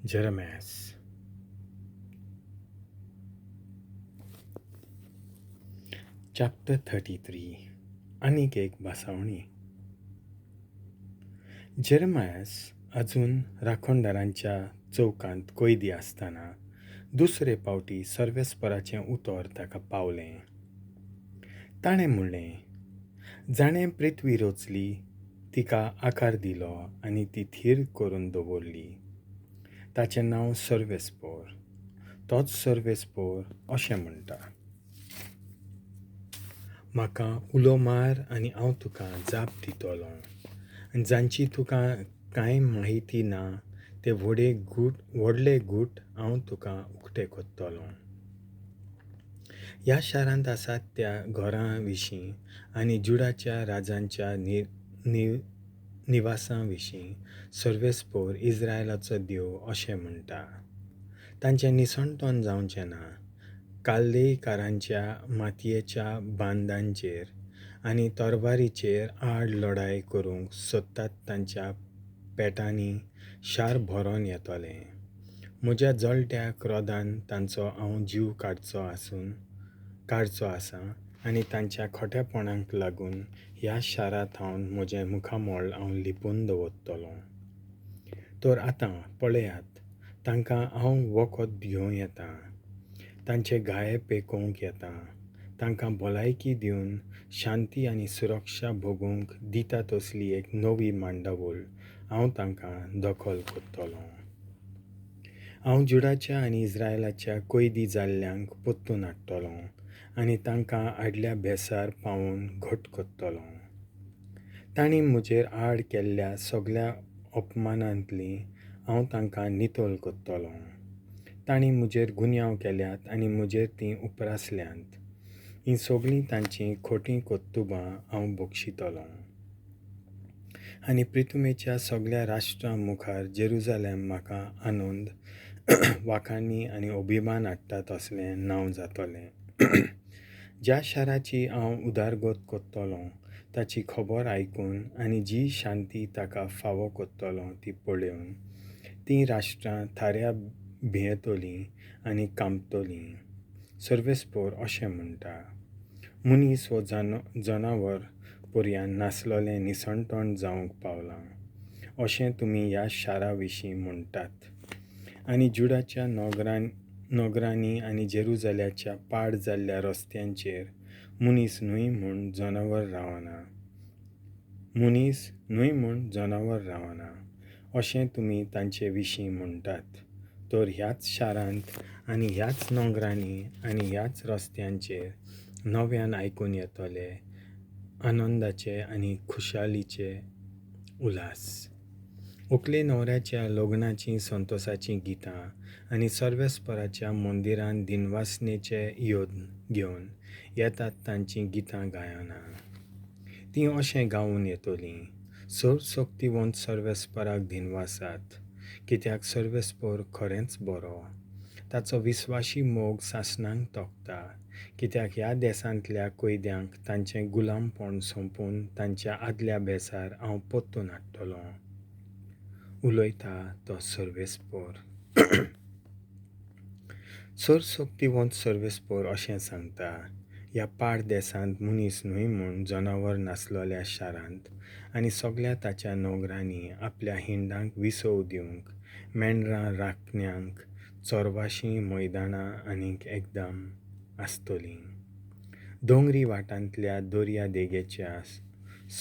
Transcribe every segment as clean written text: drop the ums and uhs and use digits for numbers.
Jeremias. Chapter 33. आनीक एक भासावणी. जेरमायस अजून राखणदारांच्या चौकांत कैदी आसतना दुसरे पावटी सर्वेस्पराचें उतर ताका पावलें. ताणें म्हणलें, जाणें पृथ्वी रचली, तिका आकार दिलो आनी ती थीर करून दवरली, ताचें नांव सर्वेस्पोर. तोच सर्वेस्पोर अशें म्हणटा, म्हाका उलो मार आनी हांव तुका जाप दितलों, आनी जांची तुका कांय म्हायती ना ते व्हडले गूट हांव तुका उक्ते करतलों. ह्या शारांत आसात त्या घरां विशीं आनी जुडाच्या राजांच्या निवासां विशीं सर्वेस्पोर इस्रायलाचो देव अशें म्हणटा, तांचें निसणटण जावचें ना. काल्देयकारांच्या मातयेच्या बांदांचेर आनी तरवारीचेर आड लढाय करूंक सोदतात तांच्या पेटांनी शार भरोन येतलें. म्हज्या जळट्या क्रोधान तांचो हांव जीव काडचो आसा आनी तांच्या खोटेपणाक लागून ह्या शारा थावन म्हजें मुखामळ हांव लिपून दवरतलों. तर आतां पळयात, तांकां हांव वखद घेवं येता, तांचे घाये पेकोवंक येता, तांकां भलायकी दिवन शांती आनी सुरक्षा भोगूंक दिता तसली एक नवी मांडावळ हांव तांकां दखल करतलों. हांव जुडाच्या आनी इस्रायलाच्या कैदी जाल्ल्यांक परतून हाडटलों आनी तांकां आडल्या भेसार पावोवन घट करतलों. तांणी म्हजेर आड केल्ल्या सगल्या अपमानांतली हांव तांकां नितळ करतलों. तांणी म्हजेर गुन्यांव केल्यात आनी म्हजेर तीं उपरासल्यांत. हीं सगळीं तांचीं खोटीं कर्तुबां हांव बक्षितलों. आनी प्रिथुमेच्या सगल्या राष्ट्रां मुखार जेरुजालेम म्हाका आनंद, वाखाणी आनी अभिमान हाडटा तसलें नांव जातलें. ज्या शाराची हांव उदारगत करतलों ताची खबर आयकून आनी जी शांती ताका फावो करतलों ती पळोवन तीं राष्ट्रां थाऱ्या भियेतलीं आनी कांपतलीं. सर्वेस्पोर अशें म्हणटा, मनीस हो जनावर पर्यान नासलेलें निसणटण जावंक पावलां अशें तुमी ह्या शारा विशीं म्हणटात. आनी जुडाच्या नगरांनी आनी जेरुजाल्याच्या पाड जाल्ल्या रस्त्यांचेर मनीस न्हय म्हूण जनावर रावना, मनीस न्हय म्हूण जनावर रावना अशें तुमी तांचे विशीं म्हणटात. तर ह्याच शारांत आनी ह्याच नगरांनी आनी ह्याच रस्त्यांचेर नव्यान आयकून येतले आनंदाचे आनी खुशालीचे उल्हास. व्हंकले न्हवऱ्याच्या लग्नाचीं संतोसाचीं गितां आनी सर्वेस्पराच्या मंदिरांत दिनवासनेचे योद्न घेवन येतात तांचीं गितां गायनां. तीं अशें गावून येतलीं, सर्वशक्तिवंत सर्वेस्पराक दिनवासात, कित्याक सर्वेस्पोर खरेंच बरो, ताचो विस्वाशी मोग सासणांक तोखता. कित्याक ह्या देसांतल्या कैद्यांक तांचें गुलामपण सोंपून तांच्या आदल्या भेसार हांव परतून हाडटलों. उलयता तो सर्वेस्पोर. सर्वशक्तिवंत सर्वेस्पोर अशें सांगता, ह्या पाड देसांत मनीस न्हय म्हूण जनावर नासलेल्या शारांत आनी सगल्या ताच्या नगरांनी आपल्या हिंडांक विसव दिवंक मेंढरां राखण्यांक चोरवाशीं मैदानां आनीक एकदम आसतलीं. दोंगरी वाटांतल्या दर्या देगेच्या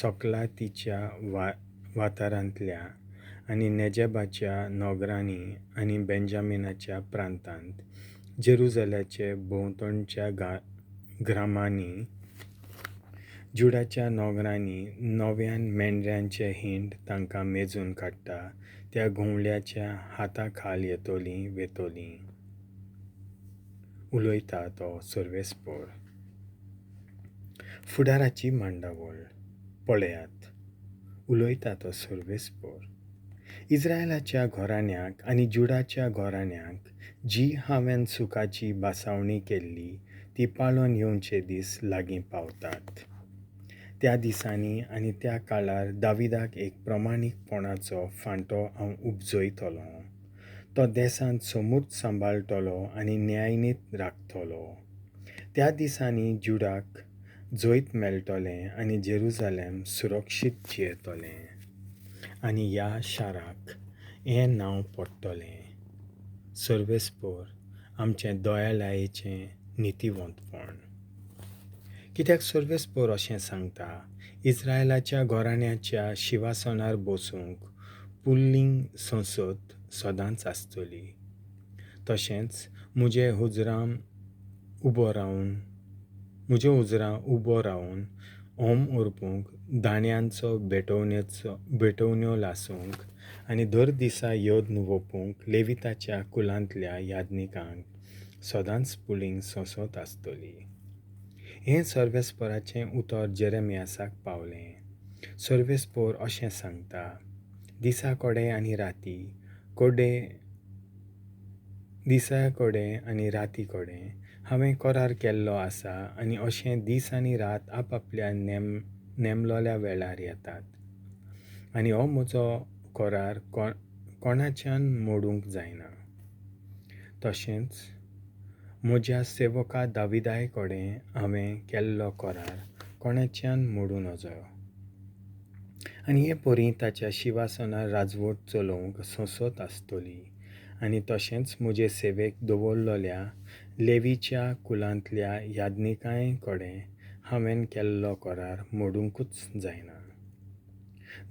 सकलातीच्या वाठारांतल्या आनी नेजेबाच्या नगरांनी आनी बेंजामिनाच्या प्रांतांत जेरुजाल्याचे भोंवतणच्या ग्रामांनी जुडाच्या नगरांनी नव्यान मेंढऱ्यांचे हिंड तांकां मेजून काडटा त्या घुंवळ्याच्या हाता खाल येतलीं वेतलीं. उलयता तो सर्वेस्पोर. फुडाराची मांडावळ पळयात. उलयता तो सर्वेस्पोर. इस्रायलाच्या घराण्याक आनी जुडाच्या घराण्याक जी हांवें सुखाची भासावणी केल्ली ती पाळून येवचे दीस लागीं पावतात. त्या दिसांनी आनी त्या काळार दाविदाक एक प्रमाणीकपणाचो फांटो हांव उपजयतलों. तो देसांत समूर्त सांबाळटलो आनी न्यायनीत राखतलो. त्या दिसांनी जुडाक जैत मेळटलें आनी जेरुजालेम सुरक्षीत जियेतलें, आनी ह्या शाराक हें नांव पडटलें, सर्वेस्पोर आमचें दयाळायेचें नितीवंतपण. कित्याक सर्वेस्पोर अशें सांगता, इस्रायलाच्या घराण्याच्या शिवासनार बसूंक पुल्लींग संसद सदांच आसतली. तशेंच म्हजे हुजरां उबो रावन होम ओरपूंक, दाण्यांचो भेटवण्यो लासूंक आनी दर दिसा यज्ञ वोपूंक लेविताच्या कुलांतल्या याज्ञिकांक सदांच पुलींग संसद आसतली. हें सर्वेस्पोराचें उतर जेरेमियासाक पावलें. सर्वेस्पोर अशें सांगता, दिसा कडे आनी राती कडे दिसा कडे आनी राती कडे हांवें करार केल्लो आसा, आनी अशें दीस आनी रात आपआपल्या नेमलोल्या वेळार येतात, आनी हो म्हजो करार कोणाच्यान मोडूंक जायना. तशेंच म्हज्या सेवका दाविदाय कडेन हांवें केल्लो करार कोणाच्यान मोडूं नजो, आनी हे परी ताच्या शिवासनार राजवट चलोवंक संसद आसतली. आनी तशेंच म्हजे सेवेक दवरलेल्या लेवीच्या कुलांतल्या याज्ञिकांय कडेन हांवें केल्लो करार मोडुंकूच जायना.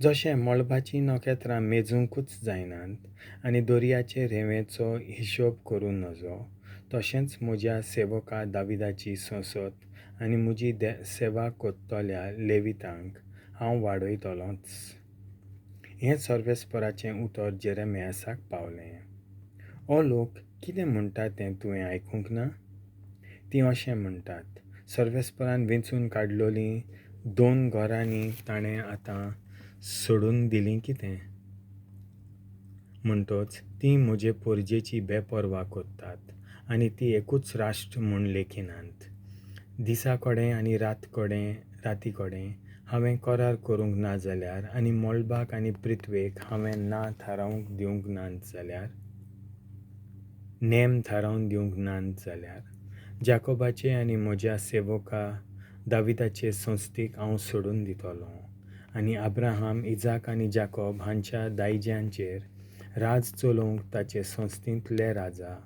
जशें मळबाचीं नखेत्रां मेजुंकूच जायनात आनी दर्याचे रेंवेचो हिशोब करूं नजो, तशेंच म्हज्या सेवका दाविदाची संसद आनी म्हजी सेवा करतल्या लेवितांक हांव वाडयतलोंच. हें सर्वेस्पोराचें उतर जेरेमियासाक पावलें. हो लोक कितें म्हणटा तें तुवें आयकूंक ना? तीं अशें म्हणटात, सर्वेस्पोरान वेंचून काडलोलीं दोन घरांनी ताणें आतां सोडून दिलीं कितें? म्हणटच तीं म्हजे पोरजेची बेपर्वा करतात आनी ती एकूच राष्ट्र म्हूण लेखिनात. दिसा कडेन आनी राती कडेन हांवें करार करूंक ना जाल्यार, आनी मळबाक आनी पृथ्वेक हांवें ना थारावंक दिवंक ना जाल्यार, नेम थारावन दिवंक ना जाल्यार, जाकोबाचे आनी म्हज्या सेवका दाविदाचे संस्थेक हांव सोडून दितलों, आनी अब्राहम, इजाक आनी जाकोब हांच्या दायज्यांचेर राज चलोवंक ताचे संस्थेंतले राजा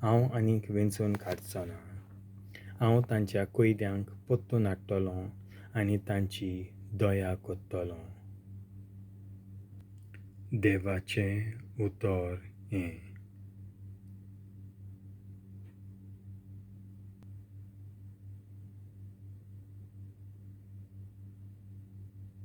हांव आनीक वेंचून काडचो ना. हांव तांच्या कैद्यांक परतून हाडटलों आनी तांची दया करतलों. देवाचें उतर हें.